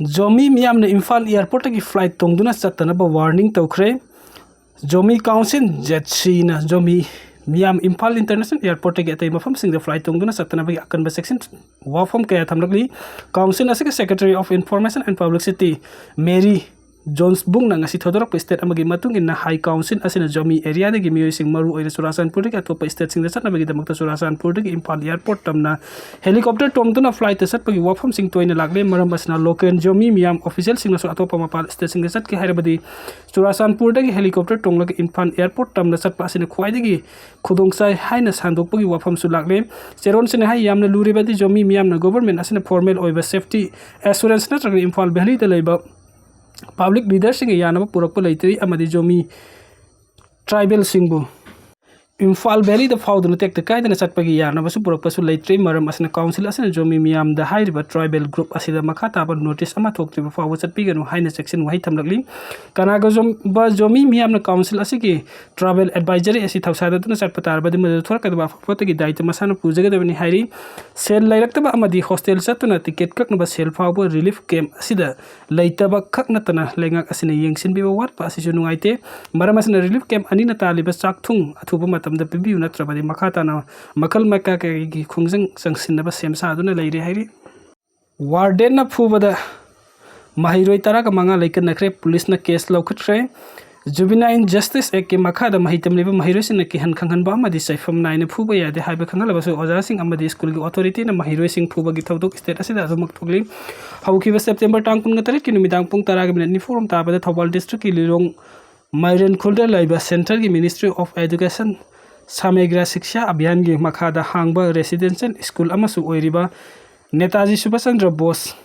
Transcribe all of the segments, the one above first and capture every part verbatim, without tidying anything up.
ꯖꯣꯃꯤ ꯃꯤꯌꯥꯝꯅ ꯏꯝꯐꯥꯜ airportꯇꯒꯤ flight ꯇꯣꯡꯗꯨꯅ ꯆꯠꯇꯅꯕ warning ꯇꯧꯈ꯭ꯔꯦ꯫ ꯖꯣꯃꯤ Council, ꯖꯦꯠꯁꯤꯅ ꯖꯣꯃꯤ ꯃꯤꯌꯥꯝ ꯏꯝꯐꯥꯜ International Airportꯇꯒꯤ ꯑꯇꯩ ꯃꯐꯝꯁꯤꯡꯗ flight ꯇꯣꯡꯗꯨꯅ ꯆꯠꯇꯅꯕꯒꯤ ꯑꯀꯟꯕ ꯆꯦꯛꯁꯤꯟ ꯋꯥꯐꯝ ꯀꯌꯥ ꯊꯝꯂꯛꯂꯤ꯫ Council ꯑꯁꯤꯒꯤ Secretary of Information and Publicity Mary ꯖꯣꯟꯁꯕꯨꯡꯅ ꯉꯁꯤ ꯊꯧꯗꯣꯔꯛꯄ statement ꯑꯃꯒꯤ ꯃꯇꯨꯡ ꯏꯟꯅ, High Council ꯑꯁꯤꯅ ꯖꯣꯃꯤ areaꯗꯒꯤ ꯃꯤꯑꯣꯏꯁꯤꯡ, ꯃꯔꯨꯑꯣꯏꯅ ꯆꯨꯔꯥꯆꯥꯟꯄꯨꯔꯗꯒꯤ ꯑꯇꯣꯞꯄ stateꯁꯤꯡꯗ ꯆꯠꯅꯕꯒꯤꯗꯃꯛꯇ ꯆꯨꯔꯥꯆꯥꯟꯄꯨꯔꯗꯒꯤ ꯏꯝꯐꯥꯜ airport ꯇꯝꯅ helicopter ꯇꯣꯡꯗꯨꯅ flightꯇ ꯆꯠꯄꯒꯤ ꯋꯥꯐꯝꯁꯤꯡ ꯇꯣꯏꯅ ꯂꯥꯛꯂꯦ꯫ ꯃꯔꯝ ꯑꯁꯤꯅ local ꯖꯣꯃꯤ ꯃꯤꯌꯥꯝ, officialꯁꯤꯡꯅꯁꯨ ꯑꯇꯣꯞꯄ ꯃꯄꯥꯟ stateꯁꯤꯡꯗ ꯆꯠꯀꯦ ꯍꯥꯏꯔꯕꯗꯤ ꯆꯨꯔꯥꯆꯥꯟꯄꯨꯔꯗꯒꯤ helicopter ꯇꯣꯡꯂꯒ ꯏꯝꯐꯥꯜ airport ꯇꯝꯅ ꯆꯠꯄ ꯑꯁꯤꯅ ꯈ꯭ꯋꯥꯏꯗꯒꯤ ꯈꯨꯗꯣꯡꯆꯥꯏ ꯍꯥꯏꯅ ꯁꯟꯗꯣꯛꯄꯒꯤ ꯋꯥꯐꯝꯁꯨ ꯂꯥꯛꯂꯦ꯫ ꯆꯦꯔꯣꯟꯁꯤꯅ ꯍꯥꯏ, ꯌꯥꯝꯅ ꯂꯨꯔꯤꯕꯗꯤ ꯖꯣꯃꯤ ꯃꯤꯌꯥꯝꯅ government ꯑꯁꯤꯅ formal ꯑꯣꯏꯕ safety assurance ꯅꯠꯇ꯭ꯔꯒ ꯏꯝꯐꯥꯜ valleyꯗ ꯂꯩꯕ public leaderꯁꯤꯡꯒ ꯌꯥꯅꯕ ꯄꯨꯔꯛꯄ ꯂꯩꯇ꯭ꯔꯤ ꯑꯃꯗꯤ ꯖꯣꯃꯤ tribalꯁꯤꯡꯕꯨ ꯏꯝꯐꯥꯜ valleyꯗ ꯐꯥꯎꯗꯨꯅ ꯇꯦꯛꯇ ꯀꯥꯏꯗꯅ ꯆꯠꯄꯒꯤ ꯌꯥꯅꯕꯁꯨ ꯄꯨꯔꯛꯄꯁꯨ ꯂꯩꯇ꯭ꯔꯤ꯫ ꯃꯔꯝ ꯑꯁꯤꯅ Council ꯑꯁꯤꯅ ꯖꯣꯃꯤ ꯃꯤꯌꯥꯝꯗ ꯍꯥꯏꯔꯤꯕ tribal group ꯑꯁꯤꯗ ꯃꯈꯥ ꯇꯥꯕ notice ꯑꯃ ꯊꯣꯛꯇ꯭ꯔꯤꯕ ꯐꯥꯎꯕ ꯆꯠꯄꯤꯒꯅꯨ ꯍꯥꯏꯅ ꯆꯦꯛꯁꯤꯟ ꯋꯥꯍꯩ ꯊꯝꯂꯛꯂꯤ꯫ ꯀꯅꯥꯒꯨꯝꯕ ꯖꯣꯃꯤ ꯃꯤꯌꯥꯝꯅ Council ꯑꯁꯤꯒꯤ travel advisory ꯑꯁꯤ ꯊꯧꯁꯥꯗꯗꯨꯅ ꯆꯠꯄ ꯇꯥꯔꯕꯗꯤ, ꯃꯗꯨꯗ ꯊꯣꯔꯛꯀꯗꯕ ꯑꯐꯕ ꯐꯠꯇꯒꯤ ꯗꯥꯏꯇ ꯃꯁꯥꯅ ꯄꯨꯖꯒꯗꯕꯅꯤ ꯍꯥꯏꯔꯤ꯫ ꯁꯦꯜ ꯂꯩꯔꯛꯇꯕ ꯑꯃꯗꯤ hostel ꯆꯠꯇꯨꯅ ticket ꯀꯛꯅꯕ ꯁꯦꯜ ꯐꯥꯎꯕ relief camp ꯑꯁꯤꯗ ꯂꯩꯇꯕ ꯈꯛ ꯅꯠꯇꯅ, ꯂꯩꯉꯥꯛ ꯑꯁꯤꯅ ꯌꯦꯡꯁꯤꯟꯕꯤꯕ ꯋꯥꯠꯄ ꯑꯁꯤꯁꯨ ꯅꯨꯡꯉꯥꯏꯇꯦ꯫ ꯃꯔꯝ ꯑꯁꯤꯅ relief camp ꯑꯅꯤꯅ ꯇꯥꯜꯂꯤꯕ ꯆꯥꯛ ꯊꯨꯝ ꯑꯊꯨꯕ ꯃꯇꯝꯗ ꯄꯤꯕꯤꯌꯨ, ꯅꯠꯇ꯭ꯔꯕꯗꯤ ꯃꯈꯥ ꯇꯥꯅ ꯃꯈꯜ ꯃꯀꯥ ꯀꯌꯥꯒꯤ ꯈꯣꯡꯖꯪ ꯆꯪꯁꯤꯟꯅꯕ ꯁꯦꯝ ꯁꯥꯗꯨꯅ ꯂꯩꯔꯦ ꯍꯥꯏꯔꯤ꯫ Wardenꯅ ꯐꯨꯕꯗ ꯃꯍꯩꯔꯣꯏ ꯇꯔꯥꯒ ꯃꯉꯥ ꯂꯩꯀꯠꯅꯈ꯭ꯔꯦ꯫ ꯄꯨꯂꯤꯁꯅ case ꯂꯧꯈꯠꯈ꯭ꯔꯦ꯫ Juvenile Justice Actꯀꯤ ꯃꯈꯥꯗ ꯃꯍꯩ ꯇꯝꯂꯤꯕ ꯃꯍꯩꯔꯣꯏꯁꯤꯡꯅ ꯀꯤꯍꯟ ꯈꯪꯍꯟꯕ ꯑꯃꯗꯤ ꯆꯩꯐꯝ ꯅꯥꯏꯅ ꯐꯨꯕ ꯌꯥꯗꯦ ꯍꯥꯏꯕ ꯈꯪꯍꯜꯂꯕꯁꯨ, ꯑꯣꯖꯥꯁꯤꯡ ꯑꯃꯗꯤ schoolꯒꯤ authorityꯅ ꯃꯍꯩꯔꯣꯏꯁꯤꯡ ꯐꯨꯕꯒꯤ ꯊꯧꯗꯣꯛ state ꯑꯁꯤꯗ ꯑꯗꯨꯃꯛ ꯊꯣꯛꯂꯤ꯫ ꯍꯧꯈꯤꯕ September ꯇꯥꯡ ꯀꯨꯟꯒ ꯇꯔꯦꯠꯀꯤ ꯅꯨꯃꯤꯗꯥꯡ ꯄꯨꯡ ꯇꯔꯥꯒ minute ꯅꯤꯐꯨ ꯔꯣꯝ ꯇꯥꯕꯗ ꯊꯧꯕꯥꯜ districtꯀꯤ ꯂꯤꯂꯣꯡ ꯃꯥꯏꯔꯦꯟꯈꯨꯜꯗ ꯂꯩꯕ centreꯒꯤ Ministry of Education Samegra Shiksha Abhiyanꯒꯤ ꯃꯈꯥꯗ ꯍꯥꯡꯕ residential school ꯑꯃꯁꯨ ꯑꯣꯏꯔꯤꯕ ꯅꯦꯇꯥꯖꯤ ꯁꯨꯚꯥꯁ ꯆꯟꯗ꯭ꯔ ꯕꯣꯁ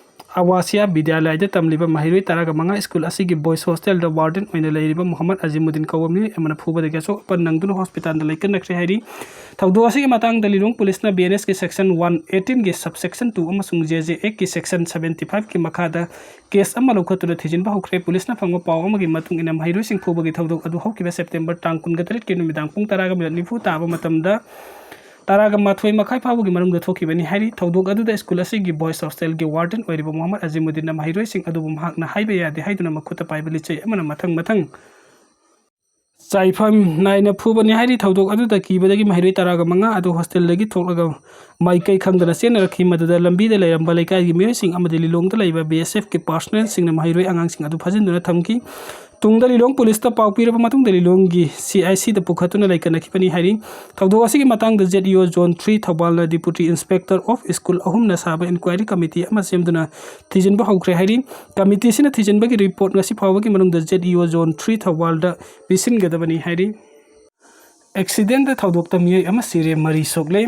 ꯑꯋꯥꯁꯤꯌꯥ ꯕꯤꯗ꯭ꯌꯥꯂꯌꯗ ꯇꯝꯂꯤꯕ ꯃꯍꯩꯔꯣꯏ ꯇꯔꯥꯒ ꯃꯉꯥ school ꯑꯁꯤꯒꯤ boys hostelꯗ warden ꯑꯣꯏꯅ ꯂꯩꯔꯤꯕ ꯃꯨꯍꯝꯃꯗ ꯑꯖꯤꯃꯨꯗꯤꯟ ꯀꯧꯕ ꯃꯤꯑꯣꯏ ꯑꯃꯅ ꯐꯨꯕꯗꯒꯤ ꯑꯁꯣꯛ ꯑꯄꯟ ꯅꯪꯗꯨꯅ hospitalꯗ ꯂꯩꯀꯠꯅꯈ꯭ꯔꯦ ꯍꯥꯏꯔꯤ꯫ ꯊꯧꯗꯣꯛ ꯑꯁꯤꯒꯤ ꯃꯇꯥꯡꯗ ꯂꯤꯂꯣꯡ ꯄꯨꯂꯤꯁꯅ BNSꯀꯤ section one eighteenꯒꯤ subsection two ꯑꯃꯁꯨꯡ JJActꯀꯤ section seventy fiveꯀꯤ ꯃꯈꯥꯗ case ꯑꯃ ꯂꯧꯈꯠꯇꯨꯅ ꯊꯤꯖꯤꯟꯕ ꯍꯧꯈ꯭ꯔꯦ꯫ ꯄꯨꯂꯤꯁꯅ ꯐꯪꯕ ꯄꯥꯎ ꯑꯃꯒꯤ ꯃꯇꯨꯡ ꯏꯟꯅ, ꯃꯍꯩꯔꯣꯏꯁꯤꯡ ꯐꯨꯕꯒꯤ ꯊꯧꯗꯣꯛ ꯑꯗꯨ ꯍꯧꯈꯤꯕ September ꯇꯥꯡ ꯀꯨꯟꯒ ꯇꯔꯦꯠꯀꯤ ꯅꯨꯃꯤꯗꯥꯡ ꯄꯨꯡ ꯇꯔꯥꯒ minute ꯅꯤꯐꯨ ꯇꯥꯕ ꯃꯇꯝꯗ ꯇꯔꯥꯒ ꯃꯥꯊꯣꯏ ꯃꯈꯥꯏ ꯐꯥꯎꯕꯒꯤ ꯃꯅꯨꯡꯗ ꯊꯣꯛꯈꯤꯕꯅꯤ ꯍꯥꯏꯔꯤ꯫ ꯊꯧꯗꯣꯛ ꯑꯗꯨꯗ ꯁ꯭ꯀꯨꯜ ꯑꯁꯤꯒꯤ boys hostelꯒꯤ warden ꯑꯣꯏꯔꯤꯕ ꯃꯨꯍꯝꯃꯗ ꯑꯖꯤꯃꯨꯗꯗꯤꯟꯅ ꯃꯍꯩꯔꯣꯏꯁꯤꯡ ꯑꯗꯨꯕꯨ ꯃꯍꯥꯛꯅ ꯍꯥꯏꯕ ꯌꯥꯗꯦ ꯍꯥꯏꯗꯨꯅ ꯃꯈꯨꯠꯇ ꯄꯥꯏꯕ ꯂꯤꯆꯩ ꯑꯃꯅ ꯃꯊꯪ ꯃꯊꯪ ꯆꯥꯏꯐꯝ ꯅꯥꯏꯅ ꯐꯨꯕꯅꯤ ꯍꯥꯏꯔꯤ꯫ ꯊꯧꯗꯣꯛ ꯑꯗꯨꯗ ꯀꯤꯕꯗꯒꯤ ꯃꯍꯩꯔꯣꯏ ꯇꯔꯥꯒ ꯃꯉꯥ ꯑꯗꯨ hostelꯗꯒꯤ ꯊꯣꯛꯂꯒ ꯃꯥꯏꯀꯩ ꯈꯪꯗꯅ ꯆꯦꯟꯅꯔꯛꯈꯤ꯫ ꯃꯗꯨꯗ ꯂꯝꯕꯤꯗ ꯂꯩꯔꯝꯕ ꯂꯩꯀꯥꯏꯒꯤ ꯃꯤꯑꯣꯏꯁꯤꯡ ꯑꯃꯗꯤ ꯂꯤꯂꯣꯡꯗ ꯂꯩꯕ BSFꯀꯤ personnelꯁꯤꯡꯅ ꯃꯍꯩꯔꯣꯏ ꯑꯉꯥꯡꯁꯤꯡ ꯑꯗꯨ ꯐꯥꯖꯤꯟꯗꯨꯅ ꯊꯝꯈꯤ꯫ ꯇꯨꯡꯗ ꯂꯤꯂꯣꯡ ꯄꯨꯂꯤꯁꯇ ꯄꯥꯎ ꯄꯤꯔꯕ ꯃꯇꯨꯡꯗ ꯂꯤꯂꯣꯡꯒꯤ CICꯗ ꯄꯨꯈꯠꯇꯨꯅ ꯂꯩꯀꯠꯅꯈꯤꯕꯅꯤ ꯍꯥꯏꯔꯤ꯫ ꯊꯧꯗꯣꯛ ꯑꯁꯤꯒꯤ ꯃꯇꯥꯡꯗ ZEO Zone three ꯊꯧꯕꯥꯜꯅ Deputy Inspector of School ꯑꯍꯨꯝꯅ ꯁꯥꯕ inquiry committee ꯑꯃ ꯁꯦꯝꯗꯨꯅ ꯊꯤꯖꯤꯟꯕ ꯍꯧꯈ꯭ꯔꯦ ꯍꯥꯏꯔꯤ꯫ Committeeꯁꯤꯅ ꯊꯤꯖꯤꯟꯕꯒꯤ report ꯉꯁꯤ ꯐꯥꯎꯕꯒꯤ ꯃꯅꯨꯡꯗ ZEO Zone three ꯊꯧꯕꯥꯜꯗ ꯄꯤꯁꯤꯟꯒꯗꯕꯅꯤ ꯍꯥꯏꯔꯤ꯫ Accidentꯗ ꯊꯧꯗꯣꯛꯇ ꯃꯤꯑꯣꯏ ꯑꯃ ꯁꯤꯔꯦ, ꯃꯔꯤ ꯁꯣꯛꯂꯦ꯫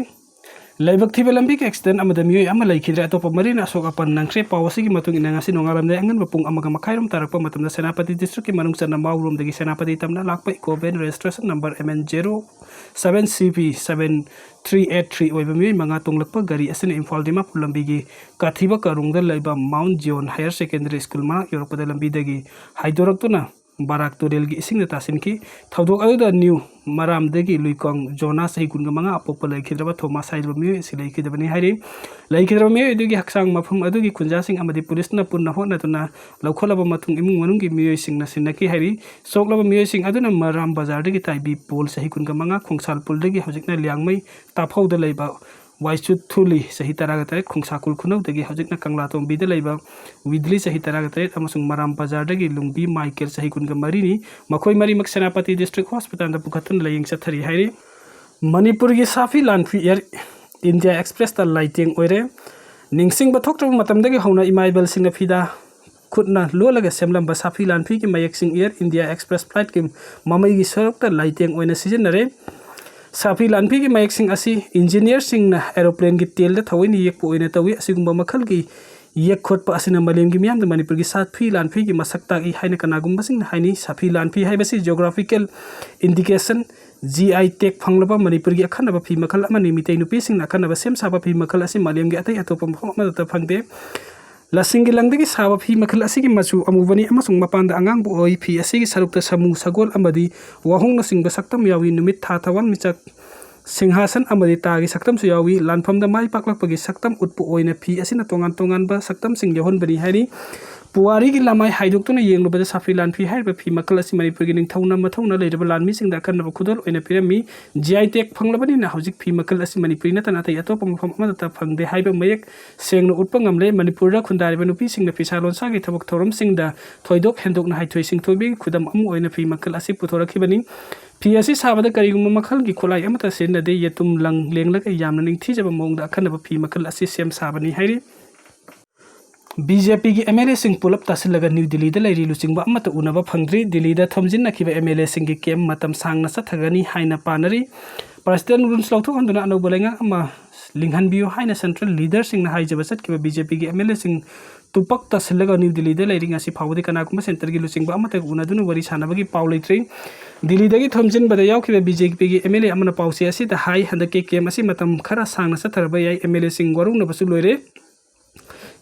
ꯂꯥꯏꯕꯛ ꯊꯤꯕ ꯂꯝꯕꯤꯒꯤ accident ꯑꯃꯗ ꯃꯤꯑꯣꯏ ꯑꯃ ꯂꯩꯈꯤꯗ꯭ꯔꯦ, ꯑꯇꯣꯞꯄ ꯃꯔꯤꯅ ꯑꯁꯣꯛ ꯑꯄꯟ ꯅꯪꯈ꯭ꯔꯦ꯫ ꯄꯥꯎ ꯑꯁꯤꯒꯤ ꯃꯇꯨꯡ ꯏꯟꯅ ꯉꯁꯤ ꯅꯣꯡꯉꯥꯂꯝꯗꯥꯏ ꯑꯉꯟꯕ ꯄꯨꯡ ꯑꯃꯒ ꯃꯈꯥꯏꯔꯣꯝ ꯇꯥꯔꯛꯄ ꯃꯇꯝꯗ ꯁꯦꯅꯥꯄꯇꯤ districtꯀꯤ ꯃꯅꯨꯡ ꯆꯟꯅ ꯃꯥꯎꯔꯣꯝꯗꯒꯤ ꯁꯦꯅꯥꯄꯇꯤ ꯇꯝꯅ ꯂꯥꯛꯄ Eeco van registration number MN zero seven CP seven three eight three ꯑꯣꯏꯕ ꯃꯤꯑꯣꯏ ꯃꯉꯥ ꯇꯣꯡꯂꯛꯄ ꯒꯥꯔꯤ ꯑꯁꯤꯅ ꯏꯝꯐꯥꯜ ꯗꯤꯃꯥꯄꯨꯔ ꯂꯝꯕꯤꯒꯤ ꯀꯥꯊꯤꯕ ꯀꯥꯔꯣꯡꯗ ꯂꯩꯕ Mount Zion Higher Secondary School ꯃꯅꯥꯛ ꯌꯧꯔꯛꯄꯗ ꯂꯝꯕꯤꯗꯒꯤ ꯍꯥꯏꯗꯣꯔꯛꯇꯨꯅ ꯕꯔꯥꯛ ꯇꯨꯔꯦꯜꯒꯤ ꯏꯁꯤꯡꯗ ꯇꯥꯁꯤꯟꯈꯤ꯫ ꯊꯧꯗꯣꯛ ꯑꯗꯨꯗ ꯅ꯭ꯌꯨ ꯃꯔꯥꯝꯗꯒꯤ ꯂꯨꯏꯀꯣꯡ ꯖꯣꯅꯥ, ꯆꯍꯤ ꯀꯨꯟꯒ ꯃꯉꯥ, ꯑꯄꯣꯛꯄ ꯂꯩꯈꯤꯗ꯭ꯔꯕ ꯊꯣꯃꯥꯁ ꯍꯥꯏꯔꯤꯕ ꯃꯤꯑꯣꯏ ꯑꯁꯤ ꯂꯩꯈꯤꯗꯕꯅꯤ ꯍꯥꯏꯔꯤ꯫ ꯂꯩꯈꯤꯗ꯭ꯔꯕ ꯃꯤꯑꯣꯏ ꯑꯗꯨꯒꯤ ꯍꯛꯆꯥꯡ ꯃꯐꯝ ꯑꯗꯨꯒꯤ ꯈꯨꯟꯖꯥꯁꯤꯡ ꯑꯃꯗꯤ ꯄꯨꯂꯤꯁꯅ ꯄꯨꯟꯅ ꯍꯣꯠꯅꯗꯨꯅ ꯂꯧꯈꯠꯂꯕ ꯃꯇꯨꯡ ꯏꯃꯨꯡ ꯃꯅꯨꯡꯒꯤ ꯃꯤꯑꯣꯏꯁꯤꯡꯅ ꯁꯤꯟꯅꯈꯤ ꯍꯥꯏꯔꯤ꯫ ꯁꯣꯛꯂꯕ ꯃꯤꯑꯣꯏꯁꯤꯡ ꯑꯗꯨꯅ ꯃꯔꯥꯝ ꯕꯖꯥꯔꯗꯒꯤ ꯇꯥꯏꯕꯤ ꯄꯣꯜ, ꯆꯍꯤ ꯀꯨꯟꯒ ꯃꯉꯥ, ꯈꯣꯡꯁꯥꯜ ꯄꯨꯜꯗꯒꯤ ꯍꯧꯖꯤꯛꯅ ꯂꯤꯌꯥꯡꯃꯩ ꯇꯥꯐꯧꯗ ꯂꯩꯕ ꯋꯥꯏꯆꯨ ꯊꯨꯂꯤ, ꯆꯍꯤ ꯇꯔꯥꯒ ꯇꯔꯦꯠ, ꯈꯣꯡꯁꯥꯀꯨꯜ ꯈꯨꯅꯧꯗꯒꯤ ꯍꯧꯖꯤꯛꯅ ꯀꯪꯂꯥꯇꯣꯡꯕꯤꯗ ꯂꯩꯕ ꯋꯤꯗꯂꯤ, ꯆꯍꯤ ꯇꯔꯥꯒ ꯇꯔꯦꯠ, ꯑꯃꯁꯨꯡ ꯃꯔꯥꯝ ꯕꯖꯥꯔꯗꯒꯤ ꯂꯨꯡꯕꯤ ꯃꯥꯏꯀꯦꯜ, ꯆꯍꯤ ꯀꯨꯟꯒ ꯃꯔꯤꯅꯤ꯫ ꯃꯈꯣꯏ ꯃꯔꯤꯃꯛ ꯁꯦꯅꯥꯄꯇꯤ district hospitalꯗ ꯄꯨꯈꯠꯇꯨꯅ ꯂꯥꯌꯦꯡ ꯆꯠꯊꯔꯤ ꯍꯥꯏꯔꯤ꯫ ꯃꯅꯤꯄꯨꯔꯒꯤ ꯁꯥꯐꯤ ꯂꯥꯟꯐꯤ Air India Expressꯇ ꯂꯥꯏꯇꯦꯡ ꯑꯣꯏꯔꯦ꯫ ꯅꯤꯡꯁꯤꯡꯕ ꯊꯣꯛꯇ꯭ꯔꯕ ꯃꯇꯝꯗꯒꯤ ꯍꯧꯅ ꯏꯃꯥ ꯏꯕꯜꯁꯤꯡꯅ ꯐꯤꯗꯥ ꯈꯨꯠꯅ ꯂꯣꯜꯂꯒ ꯁꯦꯝꯂꯝꯕ ꯁꯥꯐꯤ ꯂꯥꯟꯐꯤꯒꯤ ꯃꯌꯦꯛꯁꯤꯡ Air India Express flightꯀꯤ ꯃꯃꯩꯒꯤ ꯁꯔꯨꯛꯇ ꯂꯥꯏꯇꯦꯡ ꯑꯣꯏꯅ ꯁꯤꯖꯤꯟꯅꯔꯦ꯫ ꯁꯥꯐꯤ ꯂꯥꯟꯐꯤꯒꯤ ꯃꯌꯦꯛꯁꯤꯡ ꯑꯁꯤ engineerꯁꯤꯡꯅ aeroplaneꯒꯤ tailꯗ ꯊꯑꯣꯏꯅ ꯌꯦꯛꯄ ꯑꯣꯏꯅ ꯇꯧꯏ꯫ ꯑꯁꯤꯒꯨꯝꯕ ꯃꯈꯜꯒꯤ ꯌꯦꯛ ꯈꯣꯠꯄ ꯑꯁꯤꯅ ꯃꯥꯂꯦꯝꯒꯤ ꯃꯤꯌꯥꯝꯗ ꯃꯅꯤꯄꯨꯔꯒꯤ ꯁꯥꯐꯤ ꯂꯥꯟꯐꯤꯒꯤ ꯃꯁꯛ ꯇꯥꯛꯏ ꯍꯥꯏꯅ ꯀꯅꯥꯒꯨꯝꯕꯁꯤꯡꯅ ꯍꯥꯏꯅꯩ꯫ ꯁꯥꯐꯤ ꯂꯥꯟꯐꯤ ꯍꯥꯏꯕꯁꯤ geographical indication, GI tag ꯐꯪꯂꯕ ꯃꯅꯤꯄꯨꯔꯒꯤ ꯑꯈꯟꯅꯕ ꯐꯤ ꯃꯈꯜ ꯑꯃꯅꯤ꯫ ꯃꯤꯇꯩ ꯅꯨꯄꯤꯁꯤꯡꯅ ꯑꯈꯟꯅꯕ ꯁꯦꯝ ꯁꯥꯕ ꯐꯤ ꯃꯈꯜ ꯑꯁꯤ ꯃꯥꯂꯦꯝꯒꯤ ꯑꯇꯩ ꯑꯇꯣꯞꯄ ꯃꯐꯝ ꯑꯃꯠꯇ ꯐꯪꯗꯦ꯫ ꯂꯁꯤꯡꯒꯤ ꯂꯪꯗꯒꯤ ꯁꯥꯕ ꯐꯤ ꯃꯈꯜ ꯑꯁꯤꯒꯤ ꯃꯆꯨ ꯑꯃꯨꯕꯅꯤ ꯑꯃꯁꯨꯡ ꯃꯄꯥꯟꯗ ꯑꯉꯥꯡꯕ ꯑꯣꯏ꯫ ꯐꯤ ꯑꯁꯤꯒꯤ ꯁꯔꯨꯛꯇ ꯁꯥꯃꯨ, ꯁꯒꯣꯜ ꯑꯃꯗꯤ ꯋꯥꯍꯣꯡꯅꯆꯤꯡꯕ ꯁꯛꯇꯝ ꯌꯥꯎꯏ꯫ ꯅꯨꯃꯤꯠ, ꯊꯥ, ꯊꯋꯥꯟꯃꯤꯆꯥꯛ, ꯁꯤꯡꯍꯥꯁꯟ ꯑꯃꯗꯤ ꯇꯥꯒꯤ ꯁꯛꯇꯝꯁꯨ ꯌꯥꯎꯏ꯫ ꯂꯥꯟꯐꯝꯗ ꯃꯥꯏ ꯄꯥꯛꯂꯛꯄꯒꯤ ꯁꯛꯇꯝ ꯎꯠꯄ ꯑꯣꯏꯅ ꯐꯤ ꯑꯁꯤꯅ ꯇꯣꯉꯥꯟ ꯇꯣꯉꯥꯟꯕ ꯁꯛꯇꯝꯁꯤꯡ ꯌꯥꯎꯍꯟꯕꯅꯤ ꯍꯥꯏꯔꯤ꯫ ꯄꯨꯋꯥꯔꯤꯒꯤ ꯂꯃꯥꯏ ꯍꯥꯏꯗꯣꯛꯇꯨꯅ ꯌꯦꯡꯂꯨꯕꯗ ꯁꯥꯐꯤ ꯂꯥꯟꯐꯤ ꯍꯥꯏꯔꯤꯕ ꯐꯤ ꯃꯈꯜ ꯑꯁꯤ ꯃꯅꯤꯄꯨꯔꯒꯤ ꯅꯤꯡꯊꯧꯅ ꯃꯊꯧꯅ ꯂꯩꯔꯕ ꯂꯥꯟꯃꯤꯁꯤꯡꯗ ꯑꯀꯟꯅꯕ ꯈꯨꯗꯣꯜ ꯑꯣꯏꯅ ꯄꯤꯔꯝꯃꯤ꯫ G I tag ꯐꯪꯂꯕꯅꯤꯅ ꯍꯧꯖꯤꯛ ꯐꯤ ꯃꯈꯜ ꯑꯁꯤ ꯃꯅꯤꯄꯨꯔꯤ ꯅꯠꯇꯅ ꯑꯇꯩ ꯑꯇꯣꯞꯄ ꯃꯐꯝ ꯑꯃꯠꯇꯗ ꯐꯪꯗꯦ ꯍꯥꯏꯕ ꯃꯌꯦꯛ ꯁꯦꯡꯅ ꯎꯠꯄ ꯉꯝꯂꯦ꯫ ꯃꯅꯤꯄꯨꯔꯗ ꯈꯨꯟꯗꯥꯔꯤꯕ ꯅꯨꯄꯤꯁꯤꯡꯅ ꯐꯤꯁꯥ ꯂꯣꯟꯁꯥꯒꯤ ꯊꯕꯛ ꯊꯧꯔꯝꯁꯤꯡꯗ ꯊꯣꯏꯗꯣꯛ ꯍꯦꯟꯗꯣꯛꯅ ꯍꯩꯊꯣꯏ ꯁꯤꯡꯊꯣꯏꯕꯒꯤ ꯈꯨꯗꯝ ꯑꯃ ꯑꯣꯏꯅ ꯐꯤ ꯃꯈꯜ ꯑꯁꯤ ꯄꯨꯊꯣꯔꯛꯈꯤꯕꯅꯤ꯫ ꯐꯤ ꯑꯁꯤ ꯁꯥꯕꯗ ꯀꯔꯤꯒꯨꯝꯕ ꯃꯈꯜꯒꯤ ꯈꯨꯠꯂꯥꯏ ꯑꯃꯠꯇ ꯁꯤꯖꯤꯟꯅꯗꯦ꯫ ꯌꯦꯇꯨꯝ ꯂꯪ ꯂꯦꯡꯂꯒ ꯌꯥꯝꯅ ꯅꯤꯡꯊꯤꯖꯕ ꯃꯑꯣꯡꯗ ꯑꯈꯟꯅꯕ ꯐꯤ ꯃꯈꯜ ꯑꯁꯤ ꯁꯦꯝ ꯁꯥꯕꯅꯤ ꯍꯥꯏꯔꯤ꯫ B J Pꯒꯤ M L Aꯁꯤꯡ ꯄꯨꯂꯞ ꯇꯥꯁꯤꯜꯂꯒ ꯅ꯭ꯌꯨ ꯗꯤꯜꯂꯤꯗ ꯂꯩꯔꯤ꯫ ꯂꯨꯆꯤꯡꯕ ꯑꯃꯠꯇ ꯎꯅꯕ ꯐꯪꯗ꯭ꯔꯤ꯫ ꯗꯤꯜꯂꯤꯗ ꯊꯣꯝꯖꯤꯟꯅꯈꯤꯕ M L Aꯁꯤꯡꯒꯤ camp ꯃꯇꯝ ꯁꯥꯡꯅ ꯆꯠꯊꯒꯅꯤ ꯍꯥꯏꯅ ꯄꯥꯅꯔꯤ꯫ President rules ꯂꯧꯊꯣꯛꯍꯟꯗꯨꯅ ꯑꯅꯧꯕ ꯂꯩꯉꯥꯛ ꯑꯃ ꯂꯤꯡꯍꯟꯕꯤꯌꯨ ꯍꯥꯏꯅ central leaderꯁꯤꯡꯅ ꯍꯥꯏꯖꯕ ꯆꯠꯈꯤꯕ B J Pꯒꯤ M L Aꯁꯤꯡ ꯇꯨꯄꯛ ꯇꯥꯁꯤꯜꯂꯒ ꯅ꯭ꯌꯨ ꯗꯤꯜꯂꯤꯗ ꯂꯩꯔꯤ꯫ ꯉꯁꯤ ꯐꯥꯎꯕꯗꯤ ꯀꯅꯥꯒꯨꯝꯕ centreꯒꯤ ꯂꯨꯆꯤꯡꯕ ꯑꯃꯠꯇꯒ ꯎꯅꯗꯨꯅ ꯋꯥꯔꯤ ꯁꯥꯟꯅꯕꯒꯤ ꯄꯥꯎ ꯂꯩꯇ꯭ꯔꯤ꯫ ꯗꯤꯜꯂꯤꯗꯒꯤ ꯊꯣꯝꯖꯤꯟꯕꯗ ꯌꯥꯎꯈꯤꯕ B J Pꯒꯤ M L A ꯑꯃꯅ ꯄꯥꯎꯆꯦ ꯑꯁꯤꯗ ꯍꯥꯏ, ꯍꯟꯗꯛꯀꯤ camp ꯑꯁꯤ ꯃꯇꯝ ꯈꯔ ꯁꯥꯡꯅ ꯆꯠꯊꯔꯕ ꯌꯥꯏ꯫ M L Aꯁꯤꯡ ꯋꯥꯔꯧꯅꯕꯁꯨ ꯂꯣꯏꯔꯦ꯫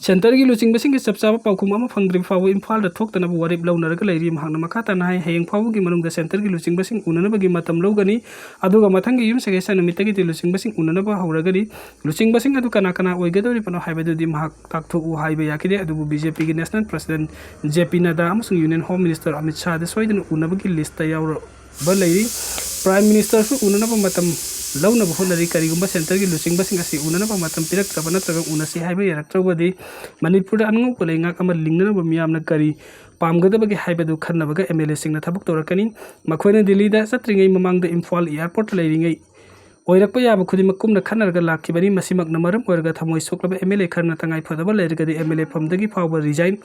Centreꯒꯤ ꯂꯨꯆꯤꯡꯕꯁꯤꯡꯒꯤ ꯆꯞ ꯆꯥꯕ ꯄꯥꯎꯈꯨꯝ ꯑꯃ ꯐꯪꯗ꯭ꯔꯤꯕ ꯐꯥꯎꯕ ꯏꯝꯐꯥꯜꯗ ꯊꯣꯛꯇꯅꯕ ꯋꯥꯔꯦꯞ ꯂꯧꯅꯔꯒ ꯂꯩꯔꯤ꯫ ꯃꯍꯥꯛꯅ ꯃꯈꯥ ꯇꯥꯅ ꯍꯥꯏ, ꯍꯌꯦꯡ ꯐꯥꯎꯕꯒꯤ ꯃꯅꯨꯡꯗ centreꯒꯤ ꯂꯨꯆꯤꯡꯕꯁꯤꯡ ꯎꯅꯅꯕꯒꯤ ꯃꯇꯝ ꯂꯧꯒꯅꯤ, ꯑꯗꯨꯒ ꯃꯊꯪꯒꯤ ꯌꯨꯝꯁꯀꯩꯁ ꯅꯨꯃꯤꯠꯇꯒꯤꯗꯤ ꯂꯨꯆꯤꯡꯕꯁꯤꯡ ꯎꯅꯅꯕ ꯍꯧꯔꯒꯅꯤ꯫ ꯂꯨꯆꯤꯡꯕꯁꯤꯡ ꯑꯗꯨ ꯀꯅꯥ ꯀꯅꯥ ꯑꯣꯏꯒꯗꯧꯔꯤꯕꯅꯣ ꯍꯥꯏꯕꯗꯨꯗꯤ ꯃꯍꯥꯛ ꯇꯥꯛꯊꯣꯛꯎ ꯍꯥꯏꯕ ꯌꯥꯈꯤꯗꯦ꯫ ꯑꯗꯨꯕꯨ B J Pꯒꯤ national president J P Nadda ꯑꯃꯁꯨꯡ Union Home Minister Amit Shahꯗꯤ ꯁꯣꯏꯗꯅ ꯎꯅꯕꯒꯤ listꯇ ꯌꯥꯎꯔ ꯕ ꯂꯩꯔꯤ꯫ Prime Ministerꯁꯨ ꯎꯅꯅꯕ ꯃꯇꯝ ꯂꯧꯅꯕ ꯍꯣꯠꯅꯔꯤ꯫ ꯀꯔꯤꯒꯨꯝꯕ centreꯒꯤ ꯂꯨꯆꯤꯡꯕꯁꯤꯡ ꯑꯁꯤ ꯎꯅꯅꯕ ꯃꯇꯝ ꯄꯤꯔꯛꯇ꯭ꯔꯕ ꯅꯠꯇ꯭ꯔꯒ ꯎꯅꯁꯤ ꯍꯥꯏꯕ ꯌꯥꯔꯛꯇ꯭ꯔꯕꯗꯤ ꯃꯅꯤꯄꯨꯔꯗ ꯑꯉꯧꯕ ꯂꯩꯉꯥꯛ ꯑꯃ ꯂꯤꯡꯅꯅꯕ ꯃꯤꯌꯥꯝꯅ ꯀꯔꯤ ꯄꯥꯝꯒꯗꯕꯒꯦ ꯍꯥꯏꯕꯗꯨ ꯈꯟꯅꯕꯒ M L Aꯁꯤꯡꯅ ꯊꯕꯛ ꯇꯧꯔꯛꯀꯅꯤ꯫ ꯃꯈꯣꯏꯅ ꯗꯤꯜꯂꯤꯗ ꯆꯠꯇ꯭ꯔꯤꯉꯩ ꯃꯃꯥꯡꯗ ꯏꯝꯐꯥꯜ airportꯇ ꯂꯩꯔꯤꯉꯩ ꯑꯣꯏꯔꯛꯄ ꯌꯥꯕ ꯈꯨꯗꯤꯡꯃꯛ ꯀꯨꯞꯅ ꯈꯟꯅꯔꯒ ꯂꯥꯛꯈꯤꯕꯅꯤ꯫ ꯃꯁꯤꯃꯛꯅ ꯃꯔꯝ ꯑꯣꯏꯔꯒ ꯊꯃꯣꯏ ꯁꯣꯛꯂꯕ M L A ꯈꯔꯅ ꯇꯉꯥꯏ ꯐꯗꯕ ꯂꯩꯔꯒꯗꯤ M L A ꯐꯝꯗꯒꯤ ꯐꯥꯎꯕ resign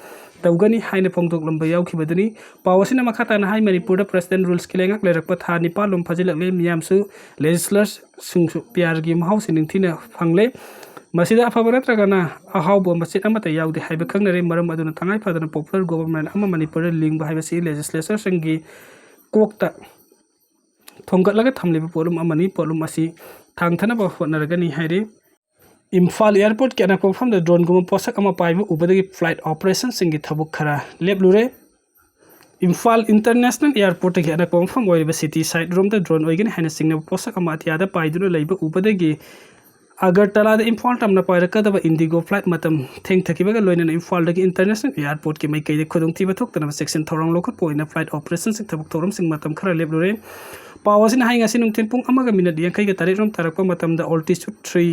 ꯇꯧꯒꯅꯤ ꯍꯥꯏꯅ ꯐꯣꯡꯗꯣꯛꯂꯝꯕ ꯌꯥꯎꯈꯤꯕꯗꯨꯅꯤ꯫ ꯄꯥꯎ ꯑꯁꯤꯅ ꯃꯈꯥ ꯇꯥꯅ ꯍꯥꯏ, ꯃꯅꯤꯄꯨꯔꯗ president rulesꯀꯤ ꯂꯩꯉꯥꯛ ꯂꯩꯔꯛꯄ ꯊꯥ ꯅꯤꯄꯥꯟꯂꯣꯝ ꯐꯥꯖꯤꯜꯂꯛꯂꯦ꯫ ꯃꯤꯌꯥꯝꯁꯨ legislatorꯁꯤꯡꯁꯨ P Rꯒꯤ ꯃꯍꯥꯎꯁꯤ ꯅꯤꯡꯊꯤꯅ ꯐꯪꯂꯦ꯫ ꯃꯁꯤꯗ ꯑꯐꯕ ꯅꯠꯇ꯭ꯔꯒꯅ ꯑꯍꯥꯎꯕ ꯃꯆꯦꯠ ꯑꯃꯠꯇ ꯌꯥꯎꯗꯦ ꯍꯥꯏꯕ ꯈꯪꯅꯔꯦ꯫ ꯃꯔꯝ ꯑꯗꯨꯅ ꯇꯉꯥꯏ ꯐꯗꯅ popular government ꯑꯃ ꯃꯅꯤꯄꯨꯔꯗ ꯂꯤꯡꯕ ꯍꯥꯏꯕꯁꯤ legislatorꯁꯤꯡꯒꯤ ꯀꯣꯛꯇ ꯊꯣꯡꯒꯠꯂꯒ ꯊꯝꯂꯤꯕ ꯄꯣꯠꯂꯨꯝ ꯑꯃꯅꯤ꯫ ꯄꯣꯠꯂꯨꯝ ꯑꯁꯤ ꯊꯥꯡꯊꯅꯕ ꯍꯣꯠꯅꯔꯒꯅꯤ ꯍꯥꯏꯔꯤ꯫ ꯏꯝꯐꯥꯜ airportꯀꯤ ꯑꯅꯛꯄ ꯃꯐꯝꯗ droneꯒꯨꯝꯕ ꯄꯣꯠꯁꯛ ꯑꯃ ꯄꯥꯏꯕ ꯎꯕꯗꯒꯤ flight operationꯁꯤꯡꯒꯤ ꯊꯕꯛ ꯈꯔ ꯂꯦꯞꯂꯨꯔꯦ꯫ ꯏꯝꯐꯥꯜ ꯏꯟꯇꯔꯅꯦꯁꯅꯦꯜ ꯑꯦꯌꯥꯔꯄꯣꯔꯠꯇꯒꯤ ꯑꯅꯛꯄ ꯃꯐꯝ ꯑꯣꯏꯔꯤꯕ ꯁꯤꯇꯤ ꯁꯥꯏꯠ ꯔꯣꯝꯗ ꯗ꯭ꯔꯣꯟ ꯑꯣꯏꯒꯅꯤ ꯍꯥꯏꯅ ꯆꯤꯡꯅꯕ ꯄꯣꯠꯁꯛ ꯑꯃ ꯑꯇꯤꯌꯥꯗ ꯄꯥꯏꯗꯨꯅ ꯂꯩꯕ ꯎꯕꯗꯒꯤ ꯑꯒꯔꯇꯂꯥꯗ ꯏꯝꯐꯥꯜ ꯇꯝꯅ ꯄꯥꯏꯔꯛꯀꯗꯕ ꯏꯟꯗꯤꯒꯣ ꯐ꯭ꯂꯥꯏꯠ ꯃꯇꯝ ꯊꯦꯡꯊꯈꯤꯕꯒ ꯂꯣꯏꯅꯅ ꯏꯝꯐꯥꯜꯗꯒꯤ ꯏꯟꯇꯔꯅꯦꯁꯅꯦꯜ ꯑꯦꯌꯥꯔꯄꯣꯔꯠꯀꯤ ꯃꯥꯏꯀꯩꯗ ꯈꯨꯗꯣꯡꯊꯤꯕ ꯊꯣꯛꯇꯅꯕ ꯆꯦꯛꯁꯤꯟ ꯊꯧꯔꯥꯡ ꯂꯧꯈꯠꯄ ꯑꯣꯏꯅ ꯐ꯭ꯂꯥꯏꯠ ꯑꯣꯄꯔꯦꯁꯟꯁꯤꯡ ꯊꯕꯛ ꯊꯧꯔꯝꯁꯤꯡ ꯃꯇꯝ ꯈꯔ ꯂꯦꯞꯂꯨꯔꯦ꯫ ꯄꯥꯎ ꯑꯁꯤꯅ ꯍꯥꯏ ꯉꯁꯤ ꯅꯨꯡꯊꯤꯜ ꯄꯨꯡ ꯑꯃꯒ ꯃꯤꯅꯠ ꯌꯥꯡꯈꯩꯒ ꯇꯔꯦꯠ ꯔꯣꯝ ꯇꯥꯔꯛꯄ ꯃꯇꯝꯗ ꯑꯣꯜꯇꯤꯆꯨꯠ ꯊ꯭ꯔꯤ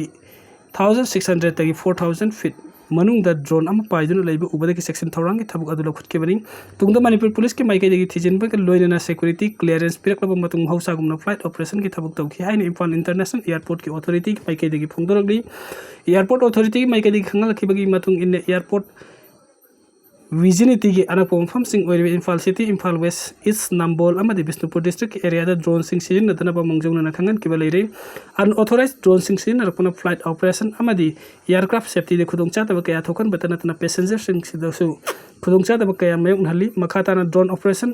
ꯊꯥꯎꯖꯟ ꯁꯤꯛꯁ ꯍꯟꯗ꯭ꯔꯦꯗꯇꯒꯤ ꯐꯣꯔ ꯊꯥꯎꯖꯟ ꯐꯤꯠ ꯃꯅꯨꯡꯗ ꯗ꯭ꯔꯣꯟ ꯑꯃ ꯄꯥꯏꯗꯨꯅ ꯂꯩꯕ ꯎꯕꯗꯒꯤ ꯆꯦꯛꯁꯤꯟ ꯊꯧꯔꯥꯡꯒꯤ ꯊꯕꯛ ꯑꯗꯨ ꯂꯧꯈꯠꯈꯤꯕꯅꯤ꯫ ꯇꯨꯡꯗ ꯃꯅꯤꯄꯨꯔ ꯄꯨꯂꯤꯁꯀꯤ ꯃꯥꯏꯀꯩꯗꯒꯤ ꯊꯤꯖꯤꯟꯕꯒ ꯂꯣꯏꯅꯅ ꯁꯦꯀ꯭ꯌꯨꯔꯤꯇꯤ ꯀ꯭ꯂꯤꯌꯥꯔꯦꯟꯁ ꯄꯤꯔꯛꯂꯕ ꯃꯇꯨꯡ ꯃꯍꯧꯁꯥꯒꯨꯝꯅ ꯐ꯭ꯂꯥꯏꯠ ꯑꯣꯄꯔꯦꯁꯟꯒꯤ ꯊꯕꯛ ꯇꯧꯈꯤ ꯍꯥꯏꯅ ꯏꯝꯐꯥꯜ ꯏꯟꯇꯔꯅꯦꯁꯅꯦꯜ ꯑꯦꯌꯥꯔꯄꯣꯔꯠꯀꯤ ꯑꯣꯊꯣꯔꯤꯇꯤꯒꯤ ꯃꯥꯏꯀꯩꯗꯒꯤ ꯐꯣꯡꯗꯣꯔꯛꯂꯤ꯫ ꯑꯦꯌꯥꯔꯄꯣꯔꯠ ꯑꯣꯊꯣꯔꯤꯇꯤꯒꯤ ꯃꯥꯏꯀꯩꯗꯒꯤ ꯈꯪꯍꯜꯂꯛꯈꯤꯕꯒꯤ ꯃꯇꯨꯡ ꯏꯟꯅ ꯑꯦꯌꯥꯔꯄꯣꯔꯠ ꯚꯤꯖꯤꯅꯤꯇꯤꯒꯤ ꯑꯅꯛꯄ ꯃꯐꯝꯁꯤꯡ ꯑꯣꯏꯔꯤꯕ ꯏꯝꯐꯥꯜ ꯁꯤꯇꯤ, ꯏꯝꯐꯥꯜ ꯋꯦꯁ, ꯏꯁ ꯅꯝꯕꯣꯜ ꯑꯃꯗꯤ ꯕꯤꯁꯅꯨꯄꯨꯔ ꯗꯤꯁꯇ꯭ꯔꯤꯛꯀꯤ ꯑꯦꯔꯤꯌꯥꯗ ꯗ꯭ꯔꯣꯟꯁꯤꯡ ꯁꯤꯖꯤꯟꯅꯗꯅꯕ ꯃꯥꯡꯖꯧꯅꯅ ꯈꯪꯍꯟꯈꯤꯕ ꯂꯩꯔꯦ꯫ ꯑꯟꯑꯣꯊꯣꯔꯥꯏꯖ ꯗ꯭ꯔꯣꯟꯁꯤꯡ ꯁꯤꯖꯤꯟꯅꯔꯛꯄꯅ ꯐ꯭ꯂꯥꯏꯠ ꯑꯣꯄꯔꯦꯁꯟ ꯑꯃꯗꯤ ꯑꯦꯌꯥꯔꯀ꯭ꯔꯥꯐ ꯁꯦꯐꯇꯤꯗ ꯈꯨꯗꯣꯡꯆꯥꯗꯕ ꯀꯌꯥ ꯊꯣꯛꯍꯟꯕꯇ ꯅꯠꯇꯅ ꯄꯦꯁꯦꯟꯖꯔꯁꯤꯡꯁꯤꯗꯁꯨ ꯈꯨꯗꯣꯡꯆꯥꯗꯕ ꯀꯌꯥ ꯃꯥꯌꯣꯛꯅꯍꯜꯂꯤ꯫ ꯃꯈꯥ ꯇꯥꯅ ꯗ꯭ꯔꯣꯟ ꯑꯣꯄꯔꯦꯁꯟ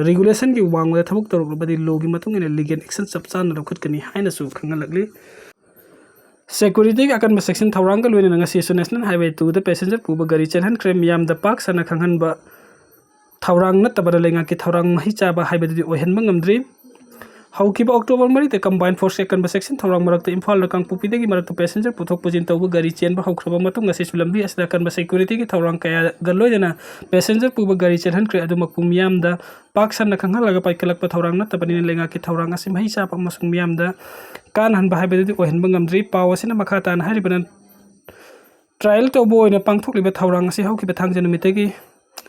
ꯔꯤꯒꯨꯂꯦꯁꯟꯒꯤ ꯋꯥꯡꯃꯗ ꯊꯕꯛ ꯇꯧꯔꯛꯂꯕꯗꯤ ꯂꯣꯒꯤ ꯃꯇꯨꯡ ꯏꯟꯅ ꯂꯤꯒꯦꯜ ꯑꯦꯛꯁꯟ ꯆꯞ ꯆꯥꯅ ꯂꯧꯈꯠꯀꯅꯤ ꯍꯥꯏꯅꯁꯨ ꯈꯪꯍꯜꯂꯛꯂꯤ꯫ ꯁꯦꯀ꯭ꯌꯨꯔꯤꯇꯤꯒꯤ ꯑꯀꯟꯕ ꯆꯦꯛꯁꯤꯟ ꯊꯧꯔꯥꯡꯒ ꯂꯣꯏꯅꯅ ꯉꯁꯤꯁꯨ ꯅꯦꯁꯅꯦꯜ ꯍꯥꯏꯋꯦ ꯇꯨꯗ ꯄꯦꯁꯦꯟꯖꯔ ꯄꯨꯕ ꯒꯥꯔꯤ ꯆꯦꯜꯍꯟꯈ꯭ꯔꯦ꯫ ꯃꯤꯌꯥꯝꯗ ꯄꯥꯛ ꯁꯟꯅ ꯈꯪꯍꯟꯕ ꯊꯧꯔꯥꯡ ꯅꯠꯇꯕꯅ ꯂꯩꯉꯥꯛꯀꯤ ꯊꯧꯔꯥꯡ ꯃꯍꯩ ꯆꯥꯕ ꯍꯥꯏꯕꯗꯨꯗꯤ ꯑꯣꯏꯍꯟꯕ ꯉꯝꯗ꯭ꯔꯤ꯫ ꯍꯧꯈꯤꯕ ꯑꯣꯛꯇꯣꯕꯔ ꯃꯔꯤꯗ ꯀꯝꯕꯥꯏꯟ ꯐꯣꯔꯁꯀꯤ ꯑꯀꯟꯕ ꯆꯦꯛꯁꯤꯟ ꯊꯧꯔꯥꯡ ꯃꯔꯛꯇ ꯏꯝꯐꯥꯜꯗ ꯀꯥꯡꯄꯣꯛꯄꯤꯗꯒꯤ ꯃꯔꯛꯇ ꯄꯦꯁꯦꯟꯖꯔ ꯄꯨꯊꯣꯛ ꯄꯨꯁꯤꯟ ꯇꯧꯕ ꯒꯥꯔꯤ ꯆꯦꯟꯕ ꯍꯧꯈ꯭ꯔꯕ ꯃꯇꯨꯡ ꯉꯁꯤꯁꯨ ꯂꯝꯕꯤ ꯑꯁꯤꯗ ꯑꯀꯟꯕ ꯁꯦꯀ꯭ꯌꯨꯔꯤꯇꯤꯒꯤ ꯊꯧꯔꯥꯡ ꯀꯌꯥꯒ ꯂꯣꯏꯅꯅ ꯄꯦꯁꯦꯟꯖꯔ ꯄꯨꯕ ꯒꯥꯔꯤ ꯆꯦꯜꯍꯟꯈ꯭ꯔꯦ꯫ ꯑꯗꯨꯃꯛꯄꯨ ꯃꯤꯌꯥꯝꯗ ꯄꯥꯛ ꯁꯟꯅ ꯈꯪꯍꯜꯂꯒ ꯄꯥꯏꯈꯠꯂꯛꯄ ꯊꯧꯔꯥꯡ ꯅꯠꯇꯕꯅꯤꯅ ꯂꯩꯉꯥꯛꯀꯤ ꯊꯧꯔꯥꯡ ꯑꯁꯤ ꯃꯍꯩ ꯆꯥꯕ ꯑꯃꯁꯨꯡ ꯃꯤꯌꯥꯝꯗ ꯀꯥꯟꯅꯍꯟꯕ ꯍꯥꯏꯕꯗꯨꯗꯤ ꯑꯣꯏꯍꯟꯕ ꯉꯝꯗ꯭ꯔꯤ꯫ ꯄꯥꯎ ꯑꯁꯤꯅ ꯃꯈꯥ ꯇꯥꯅ ꯍꯥꯏꯔꯤꯕꯅ ꯇ꯭ꯔꯥꯏꯌꯦꯜ ꯇꯧꯕ ꯑꯣꯏꯅ ꯄꯥꯡꯊꯣꯛꯂꯤꯕ ꯊꯧꯔꯥꯡ ꯑꯁꯤ ꯍꯧꯈꯤꯕ ꯊꯥꯡꯖ ꯅꯨꯃꯤꯠꯇꯒꯤ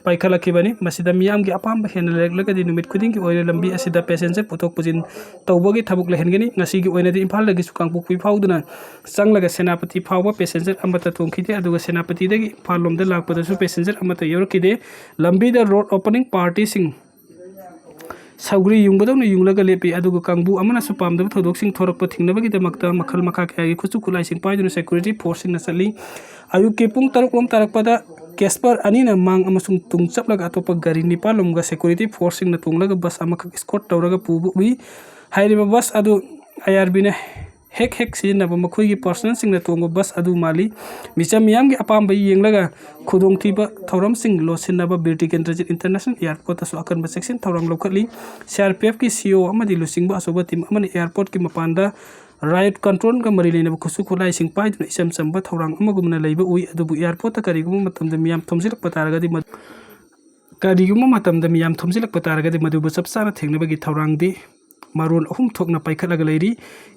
ꯄꯥꯏꯈꯠꯂꯛꯈꯤꯕꯅꯤ꯫ ꯃꯁꯤꯗ ꯃꯤꯌꯥꯝꯒꯤ ꯑꯄꯥꯝꯕ ꯍꯦꯟꯅ ꯂꯩꯔꯛꯂꯒꯗꯤ ꯅꯨꯃꯤꯠ ꯈꯨꯗꯤꯡꯒꯤ ꯑꯣꯏꯅ ꯂꯝꯕꯤ ꯑꯁꯤꯗ ꯄꯦꯁꯦꯟꯖꯔ ꯄꯨꯊꯣꯛ ꯄꯨꯁꯤꯟ ꯇꯧꯕꯒꯤ ꯊꯕꯛ ꯂꯩꯍꯟꯒꯅꯤ꯫ ꯉꯁꯤꯒꯤ ꯑꯣꯏꯅꯗꯤ ꯏꯝꯐꯥꯜꯗꯒꯤꯁꯨ ꯀꯥꯡꯄꯣꯛꯄꯤ ꯐꯥꯎꯗꯨꯅ ꯆꯪꯂꯒ ꯁꯦꯅꯥꯄꯇꯤ ꯐꯥꯎꯕ ꯄꯦꯁꯦꯟꯖꯔ ꯑꯃꯠꯇ ꯇꯣꯡꯈꯤꯗꯦ, ꯑꯗꯨꯒ ꯁꯦꯅꯥꯄꯇꯤꯗꯒꯤ ꯏꯝꯐꯥꯜ ꯂꯣꯝꯗ ꯂꯥꯛꯄꯗꯁꯨ ꯄꯦꯁꯦꯟꯖꯔ ꯑꯃꯠꯇ ꯌꯧꯔꯛꯈꯤꯗꯦ꯫ ꯂꯝꯕꯤꯗ ꯔꯣꯗ ꯑꯣꯄꯅꯤꯡ ꯄꯥꯔꯇꯤꯁꯤꯡ ꯁꯧꯒ꯭ꯔꯤ ꯌꯨꯡꯕꯗꯧꯅ ꯌꯨꯡꯂꯒ ꯂꯦꯞꯄꯤ꯫ ꯑꯗꯨꯒ ꯀꯥꯡꯕꯨ ꯑꯃꯅꯁꯨ ꯄꯥꯝꯗꯕ ꯊꯧꯗꯣꯛꯁꯤꯡ ꯊꯣꯔꯛꯄ ꯊꯤꯡꯅꯕꯒꯤꯗꯃꯛꯇ ꯃꯈꯜ ꯃꯈꯥ ꯀꯌꯥꯒꯤ ꯈꯨꯠꯁꯨ ꯈꯨꯠꯂꯥꯏꯁꯤꯡ ꯄꯥꯏꯗꯨꯅ ꯁꯦꯀ꯭ꯌꯨꯔꯤꯇꯤ ꯐꯣꯔꯁꯁꯤꯡꯅ ꯆꯠꯂꯤ꯫ ꯑꯌꯨꯛꯀꯤ ꯄꯨꯡ ꯇꯔꯨꯛ ꯂꯣꯝ ꯇꯥꯔꯛꯄꯗ ꯀꯦꯁꯄꯔ ꯑꯅꯤꯅ ꯃꯥꯡ ꯑꯃꯁꯨꯡ ꯇꯨꯡ ꯆꯞꯂꯒ ꯑꯇꯣꯞꯄ ꯒꯥꯔꯤ ꯅꯤꯄꯥꯜ ꯂꯣꯝꯒ ꯁꯦꯀ꯭ꯌꯨꯔꯤꯇꯤ ꯐꯣꯔꯁꯁꯤꯡꯅ ꯇꯣꯡꯂꯒ ꯕꯁ ꯑꯃꯈꯛ ꯏꯁꯀꯣꯔꯠ ꯇꯧꯔꯒ ꯄꯨꯕ ꯎꯏ꯫ ꯍꯥꯏꯔꯤꯕ ꯕꯁ ꯑꯗꯨ ꯑꯥꯏ ꯑꯥꯔ ꯕꯤꯅ ꯍꯦꯛ ꯍꯦꯛ ꯁꯤꯖꯤꯟꯅꯕ ꯃꯈꯣꯏꯒꯤ ꯄꯥꯔꯁꯣꯅꯦꯜꯁꯤꯡꯅ ꯇꯣꯡꯕ ꯕꯁ ꯑꯗꯨ ꯃꯥꯜꯂꯤ꯫ ꯃꯤꯆꯝ ꯃꯤꯌꯥꯝꯒꯤ ꯑꯄꯥꯝꯕ ꯌꯦꯡꯂꯒ ꯈꯨꯗꯣꯡꯊꯤꯕ ꯊꯧꯔꯝꯁꯤꯡ ꯂꯣꯠꯁꯤꯟꯅꯕ ꯕꯤꯔ ꯇꯤꯀꯦꯟꯗ꯭ꯔꯖꯤꯠ ꯏꯟꯇꯔꯅꯦꯁꯅꯦꯜ ꯑꯦꯌꯥꯔꯄꯣꯔꯠꯇꯁꯨ ꯑꯀꯟꯕ ꯆꯦꯛꯁꯤꯟ ꯊꯧꯔꯥꯡ ꯂꯧꯈꯠꯂꯤ꯫ ꯁꯤ ꯑꯥꯔ ꯄꯤ ꯑꯦꯐꯀꯤ ꯁꯤ ꯏ ꯑꯣ ꯑꯃꯗꯤ ꯂꯨꯆꯤꯡꯕ ꯑꯆꯧꯕ ꯇꯤꯝ ꯑꯃꯅ ꯑꯦꯌꯥꯔꯄꯣꯔꯠꯀꯤ ꯃꯄꯥꯟꯗ ꯔꯥꯏꯑꯣꯠ ꯀꯟꯇ꯭ꯔꯣꯜꯒ ꯃꯔꯤ ꯂꯩꯅꯕ ꯈꯨꯠꯁꯨ ꯈꯨꯠꯂꯥꯏꯁꯤꯡ ꯄꯥꯏꯗꯨꯅ ꯏꯆꯝ ꯆꯝꯕ ꯊꯧꯔꯥꯡ ꯑꯃꯒꯨꯝꯅ ꯂꯩꯕ ꯎꯏ꯫ ꯑꯗꯨꯕꯨ ꯑꯦꯌꯥꯔꯄꯣꯔꯠꯇ ꯀꯔꯤꯒꯨꯝꯕ ꯃꯇꯝꯗ ꯃꯤꯌꯥꯝ ꯊꯣꯝꯖꯤꯜꯂꯛꯄ ꯇꯥꯔꯒꯗꯤ ꯃꯗꯨ ꯀꯔꯤꯒꯨꯝꯕ ꯃꯇꯝꯗ ꯃꯤꯌꯥꯝ ꯊꯣꯝꯖꯤꯜꯂꯛꯄ ꯇꯥꯔꯒꯗꯤ ꯃꯗꯨꯕꯨ ꯆꯞ ꯆꯥꯅ ꯊꯦꯡꯅꯕꯒꯤ ꯊꯧꯔꯥꯡꯗꯤ ꯃꯔꯣꯟ ꯑꯍꯨꯝ ꯊꯣꯛꯅ ꯄꯥꯏꯈꯠꯂꯒ ꯂꯩꯔꯤ꯫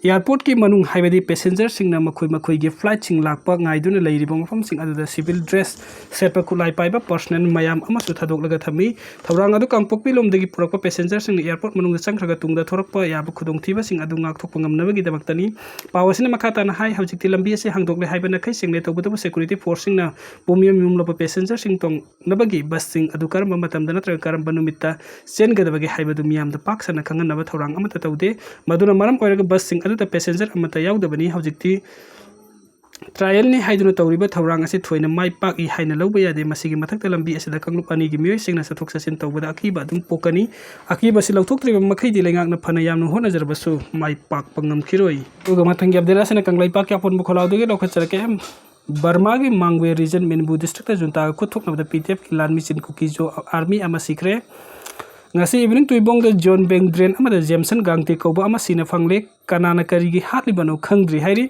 ꯑꯦꯌꯥꯔꯄꯣꯔꯠꯀꯤ ꯃꯅꯨꯡ, ꯍꯥꯏꯕꯗꯤ ꯄꯦꯁꯦꯟꯖꯔꯁꯤꯡꯅ ꯃꯈꯣꯏ ꯃꯈꯣꯏꯒꯤ ꯐ꯭ꯂꯥꯏꯠꯁꯤꯡ ꯂꯥꯛꯄ ꯉꯥꯏꯗꯨꯅ ꯂꯩꯔꯤꯕ ꯃꯐꯝꯁꯤꯡ ꯑꯗꯨꯗ ꯁꯤꯚꯤꯜ ꯗ꯭ꯔꯦꯁ ꯁꯦꯠꯄ ꯈꯨꯠꯂꯥꯏ ꯄꯥꯏꯕ ꯄꯔꯁꯣꯅꯦꯜ ꯃꯌꯥꯝ ꯑꯃꯁꯨ ꯊꯥꯗꯣꯛꯂꯒ ꯊꯝꯃꯤ꯫ ꯊꯧꯔꯥꯡ ꯑꯗꯨ ꯀꯥꯡꯄꯣꯛꯄꯤ ꯂꯣꯝꯗꯒꯤ ꯄꯨꯔꯛꯄ ꯄꯦꯁꯦꯟꯖꯔꯁꯤꯡꯅ ꯑꯦꯌꯥꯔꯄꯣꯔꯠ ꯃꯅꯨꯡꯗ ꯆꯪꯈ꯭ꯔꯒ ꯇꯨꯡꯗ ꯊꯣꯔꯛꯄ ꯌꯥꯕ ꯈꯨꯗꯣꯡꯊꯤꯕꯁꯤꯡ ꯑꯗꯨ ꯉꯥꯛꯊꯣꯛꯄ ꯉꯝꯅꯕꯒꯤꯗꯃꯛꯇꯅꯤ꯫ ꯄꯥꯎ ꯑꯁꯤꯅ ꯃꯈꯥ ꯇꯥꯅ ꯍꯥꯏ, ꯍꯧꯖꯤꯛꯇꯤ ꯂꯝꯕꯤ ꯑꯁꯤ ꯍꯥꯡꯗꯣꯛꯂꯦ ꯍꯥꯏꯕ ꯅꯈꯩ ꯁꯦꯡꯂꯦ, ꯇꯧꯕꯇꯕꯨ ꯁꯦꯀ꯭ꯌꯨꯔꯤꯇꯤ ꯐꯣꯔꯁꯁꯤꯡꯅ ꯄꯨꯝꯌꯨꯝ ꯌꯨꯝꯂꯕ ꯄꯦꯁꯦꯟꯖꯔꯁꯤꯡ ꯇꯣꯡꯅꯕꯒꯤ ꯕꯁꯁꯤꯡ ꯑꯗꯨ ꯀꯔꯝꯕ ꯃꯇꯝꯗ ꯅꯠꯇ꯭ꯔꯒ ꯀꯔꯝꯕ ꯅꯨꯃꯤꯠꯇ ꯆꯦꯟꯒꯗꯕꯒꯦ ꯍꯥꯏꯕꯗꯨ ꯃꯤꯌꯥꯝꯗ ꯄꯥꯛ ꯁꯟꯅ ꯈꯪꯍꯟꯅꯕ ꯊꯧꯔꯥꯡ ꯑꯃꯠꯇ ꯇꯧꯗꯦ꯫ ꯃꯗꯨꯅ ꯃꯔꯝ ꯑꯣꯏꯔꯒ ꯕꯁꯁꯤꯡ ꯑꯗꯨꯗ ꯄꯦꯁꯦꯟꯖꯔ ꯑꯃꯠꯇ ꯌꯥꯎꯗꯕꯅꯤ꯫ ꯍꯧꯖꯤꯛꯇꯤ ꯇ꯭ꯔꯥꯏꯌꯦꯜꯅꯤ ꯍꯥꯏꯗꯨꯅ ꯇꯧꯔꯤꯕ ꯊꯧꯔꯥꯡ ꯑꯁꯤ ꯊꯣꯏꯅ ꯃꯥꯏ ꯄꯥꯛꯏ ꯍꯥꯏꯅ ꯂꯧꯕ ꯌꯥꯗꯦ꯫ ꯃꯁꯤꯒꯤ ꯃꯊꯛꯇ ꯂꯝꯕꯤ ꯑꯁꯤꯗ ꯀꯥꯡꯂꯨꯞ ꯑꯅꯤꯒꯤ ꯃꯤꯑꯣꯏꯁꯤꯡꯅ ꯆꯠꯊꯣꯛ ꯆꯠꯁꯤꯟ ꯇꯧꯕꯗ ꯑꯀꯤꯕ ꯑꯗꯨꯝ ꯄꯣꯛꯀꯅꯤ꯫ ꯑꯀꯤꯕ ꯑꯁꯤ ꯂꯧꯊꯣꯛꯇ꯭ꯔꯤꯕ ꯃꯈꯩꯗꯤ ꯂꯩꯉꯥꯛꯅ ꯐꯅ ꯌꯥꯝꯅ ꯍꯣꯠꯅꯖꯔꯕꯁꯨ ꯃꯥꯏ ꯄꯥꯛꯄ ꯉꯝꯈꯤꯔꯣꯏ꯫ ꯑꯗꯨꯒ ꯃꯊꯪꯒꯤ ꯑꯞꯗꯦꯠ ꯑꯁꯤꯅ ꯀꯪꯂꯩꯄꯥꯛꯀꯤ ꯑꯄꯨꯟꯕ ꯈꯣꯜꯂꯥꯎꯗꯒꯤ ꯂꯧꯈꯠꯆꯔꯛꯀꯦ꯫ ꯕꯔꯃꯥꯒꯤ ꯃꯥꯡꯒ꯭ꯋꯦ ꯔꯤꯖꯟ ꯃꯦꯟꯕꯨ ꯗꯤꯁꯇ꯭ꯔꯤꯛꯇ ꯖꯨꯟꯇꯥꯒ ꯈꯨꯠ ꯊꯣꯛꯅꯕꯗ ꯄꯤ ꯗꯤ ꯑꯦꯐꯀꯤ ꯂꯥꯟꯃꯤꯁꯤꯡ ꯀꯨꯀꯤꯖꯣ ꯑꯥꯔꯃꯤ ꯑꯃ ꯁꯤꯈ꯭ꯔꯦ꯫ ꯉꯁꯤ ꯏꯚꯤꯅꯤꯡ ꯇꯨꯏꯕꯣꯡꯗ ꯖꯣꯟ ꯕꯦꯡꯗ꯭ꯔꯦꯟ ꯑꯃꯗ ꯖꯦꯝꯁꯟ ꯒꯥꯡꯇꯦ ꯀꯧꯕ ꯑꯃ ꯁꯤꯅ ꯐꯪꯂꯦ꯫ ꯀꯅꯥꯅ ꯀꯔꯤꯒꯤ ꯍꯥꯠꯂꯤꯕꯅꯣ ꯈꯪꯗ꯭ꯔꯤ ꯍꯥꯏꯔꯤ꯫